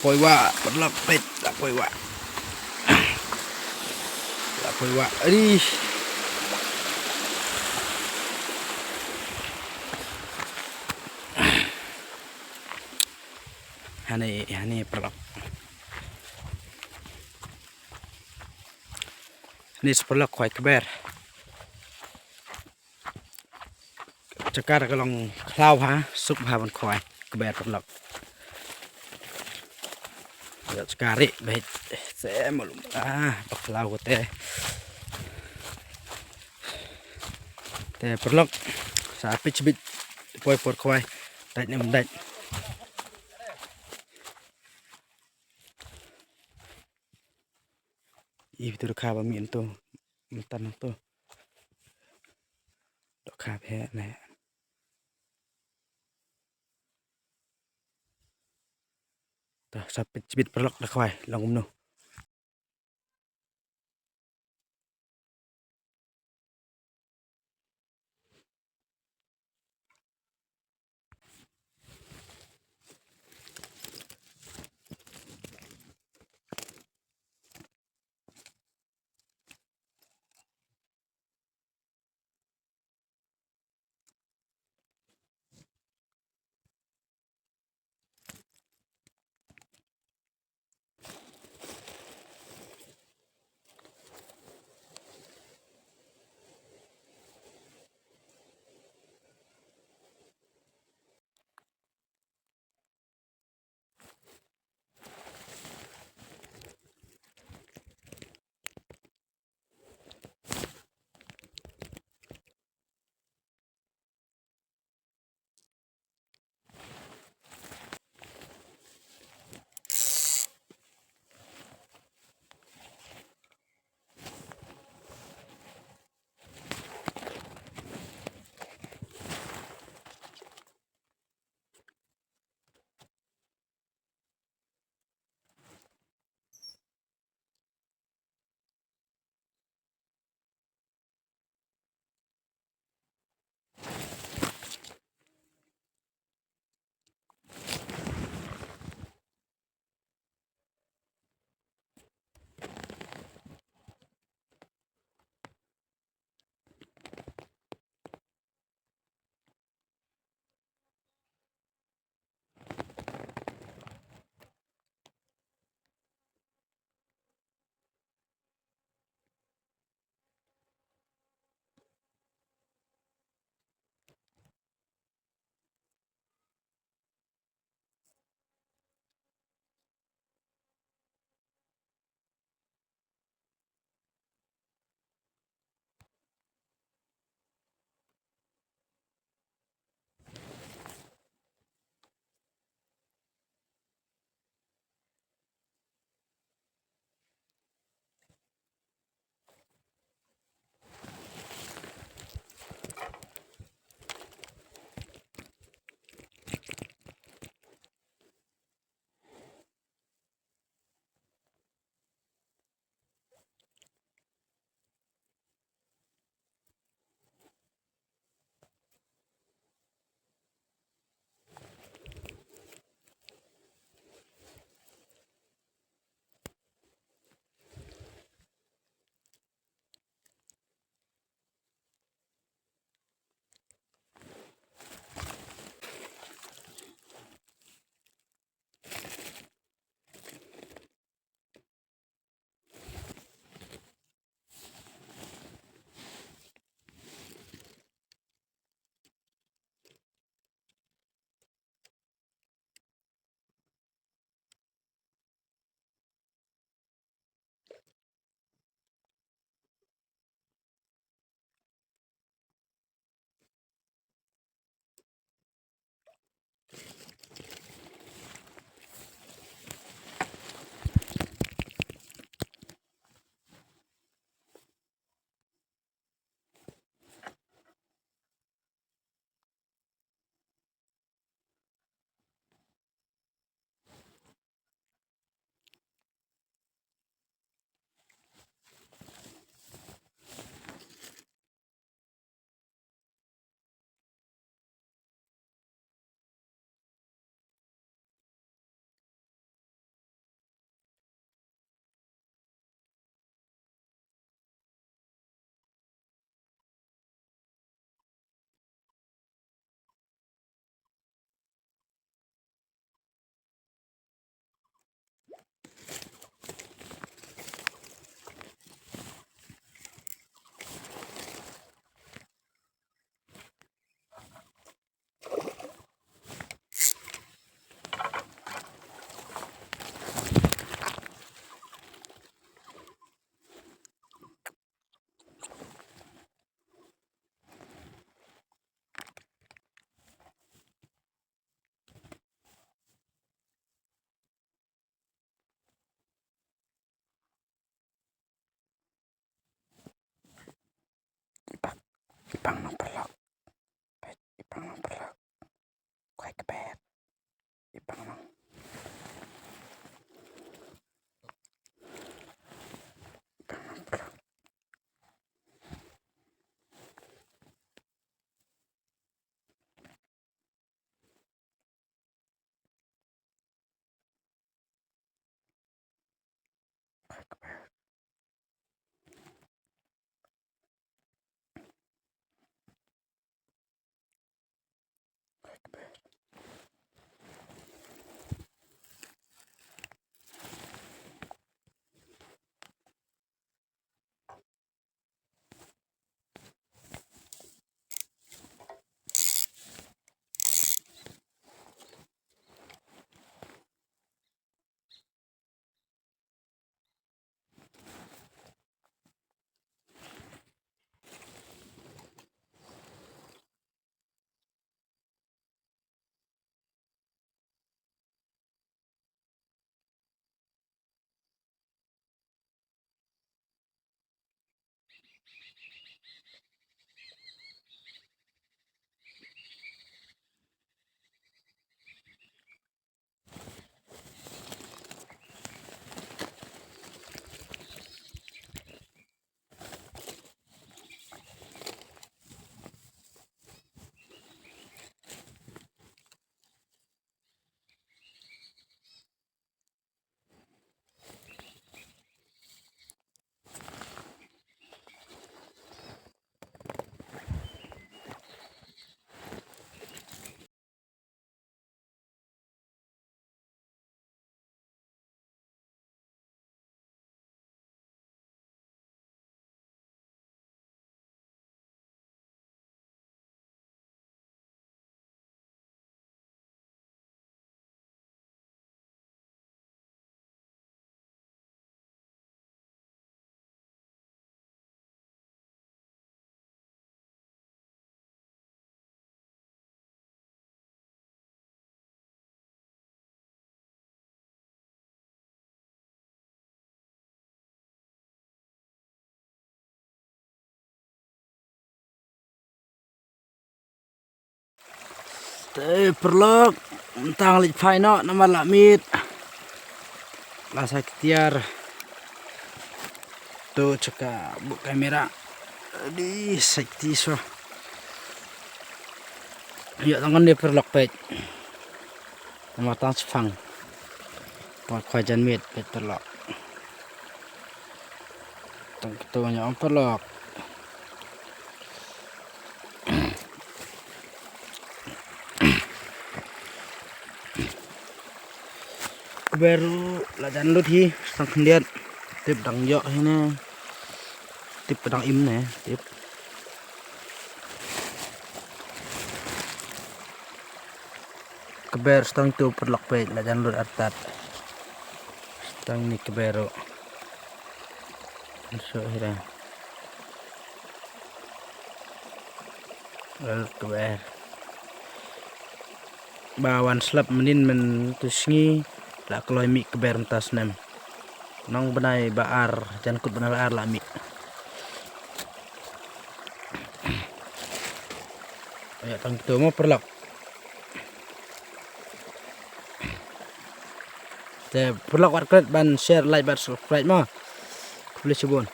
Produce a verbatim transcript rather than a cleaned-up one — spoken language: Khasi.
Poi wah, paralok, peit, la poi wah. La poi wah. Ari. Hane, hane paralok. Hane sa paralok khwai kber. Jaka ka long khlaw ha, suk ha ban khwai kber paralok. Ïa jaka ri beit se malum ah ba khlaw te. Te paralok sa pich bit poi por khwai. Dait ne dait. Ih, tu kha ba mi tu. Mtan tu. Dok kha phe ne. Dah sa pich bit paralok da khwai long kumno. Pang noh paralok. Peit, i pang noh paralok. Khwai kber. I pang noh. I pang noh paralok. Te paralok, mynta nga leit phai noh namar la miet. La sa ki tiar. To chaka buk kamera. Di sa ki ti so. Ïa tang kan de paralok peit. Namar tang chipang. Poi khwai jan miet peit paralok. Tang kito nya ong paralok. Kber ruh la jan lut hi, sa khyndiat. Tip dang ïoh hi ne. Tip dang im ne, tip. Kber stang tu paralok peit la jan lut artat. Stang ni kber ruh. Nso hira. Lut kber. Ba wan slap mynnin mynta sngi la kloi mih kber mynta snem. Nang bnai ba ar, jan kut bnai ba ar la mih. Ïa tang tu mo paralok. Te paralok wat klet ban share, like bad subscribe mo. Khublei shibun.